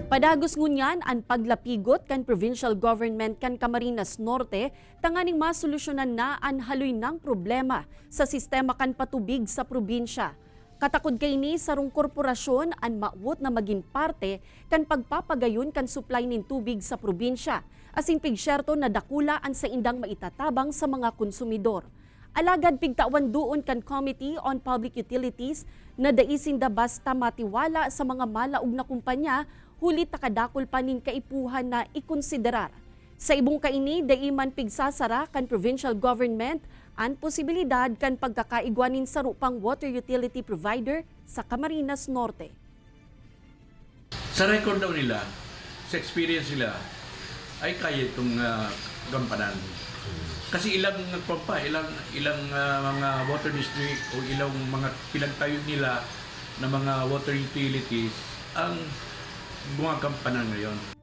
Padagos ngunyan ang paglapigot kan provincial government kan Camarines Norte tanganing masolusyonan na ang haloy ng problema sa sistema kan patubig sa probinsya. Katakod kaini, sarong korporasyon ang mawot na maging parte kan pagpapagayon kan supply nin tubig sa probinsya. Asin pigsyerto na dakula ang saindang maitatabang sa mga konsumidor. Alagad pigtawan doon kan Committee on Public Utilities na dai sinda basta matiwala sa mga malaog na kumpanya, huli ta kadakol pa nin kaipuhan na ikonsiderar. Sa ibong kaini, dai man pigsasara kan provincial government ang posibilidad kan pagkakaigwa nin saro pang water utility provider sa Camarines Norte. Sa record daw nila, sa experience nila, ay kaya itong gampanan. Kasi ilang pa, ilang ilang mga water district o ilang mga pinagtayo nila na mga water utilities ang gumagampanan ngayon.